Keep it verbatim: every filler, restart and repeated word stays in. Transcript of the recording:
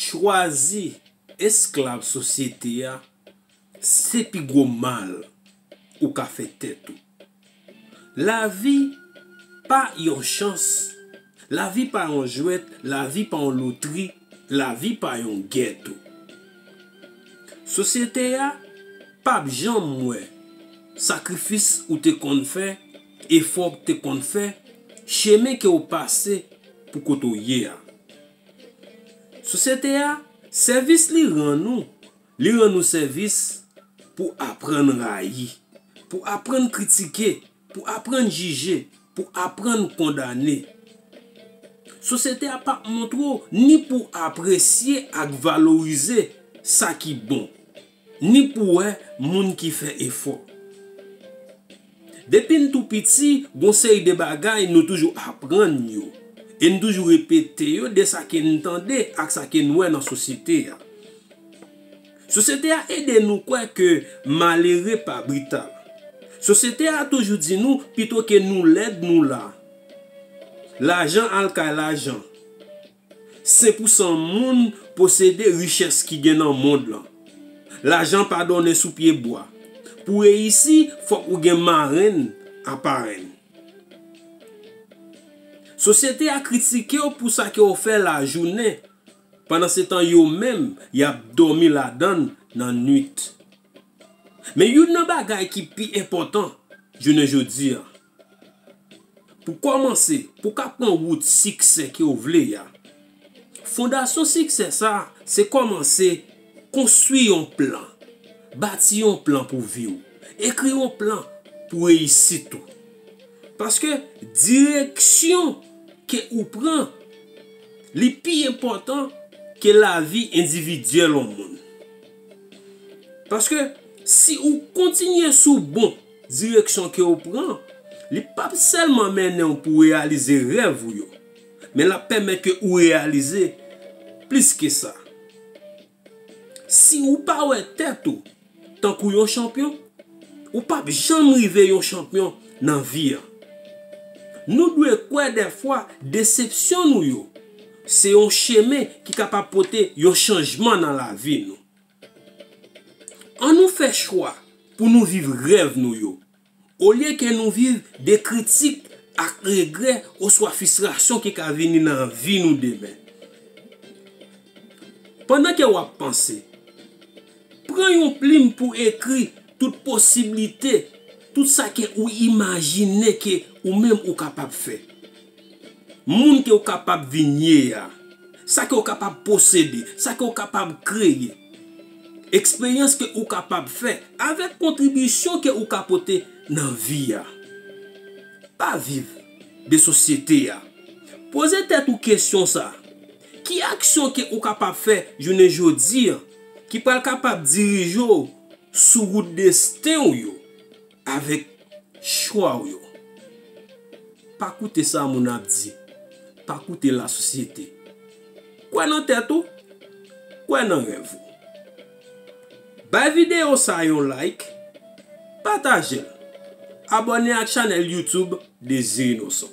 Chwazi esklav sosyete a, se pi gwo mal ou ka fè tèt ou. Lavi pa yon chans, lavi pa yon jwèt, lavi pa yon lotri, lavi pa yon gèto. Sosyete a p ap janm wè sakrifis ou te konn fè, efò ou te konn fè, chemen ke w pase pou kote w ye a. Sosyete a, sèvis li rann ou, li rann ou sèvis pou aprann rayi, pou aprann kritike, pou aprann jije, pou aprann kondane. Sosyete a p ap montre w ni pou apresye ak valorize sa ki bon, ni pou wè moun ki fè efò. Depi n tou piti, gon seri de bagay nou toujou aprann yo, e n toujou repete yo de sa ke n tande ak sa ke n wè nan sosyete a. Sosyete a ede nou kwè ke malere pa brital. Sosyete a toujou di nou pito ke nou lèd, nou la. Lajan al kay lajan. Senk pou san moun posede richès ki gen nan mond lan. Lajan pa donnen sou pye bwa. Pou reyisi, fòk ou gen marenn a parenn. Sosyete a kritike w pou sa ke w fè lajounen, pandansetan yo menm y ap dòmi ladann nan nwit. Men youn nan bagay ki pi enpòtan jounen jodi a, pou kòmanse, pou w ka pran wout siksè ke w vle a, fondasyon siksè sa a, se kòmanse konstwi yon plan, bati yon plan pou vi w, ekri yon plan pou reyisit ou. Paske direksyon ke ou pran, li pi enpòtan ke lavi endividyèl yon moun. Paske si ou kontinye sou bon direksyon ke ou pran, li p ap sèlman mennen w pou reyalize rèv ou yo, men l ap pèmèt ke ou reyalize plis ke sa. Si ou pa wè tèt ou tankou yon chanpyon, ou p ap janm rive yon chanpyon nan vi a. Nou dwe kwè dèfwa desepsyon nou yo se yon chemen ki kapab pote yon chanjman nan lavi nou. Ann nou fè chwa pou nou viv rèv nou yo, olye ke nou viv de kritik ak regrè oswa fristrasyon ki ka vini nan vi nou demen. Pandan ke w ap panse, pran yon plim pou ekri tout posiblite, tout sa ke ou imajine ke ou menm ou kapab fè. Moun ke ou kapab vin ye a, sa ke ou kapab posede, sa ke ou kapab kreye, eksperyans ke ou kapab fè, avèk kontribisyon ke ou ka pote nan vi a. Pa viv de sosyete a. Poze tèt ou kesyon sa. Ki aksyon ke ou kapab fè jounen jodi a ki pral kapab dirije w sou wout desten w yo avèk chwa w yo? Pa koute sa moun ap di. Pa koute lasosyete. Kwè nan tèt ou. Kwè nan rèv ou. Bay videyo sa yon like. Pataje l. Abòne ak chanèl YouTube Dezi Inosan.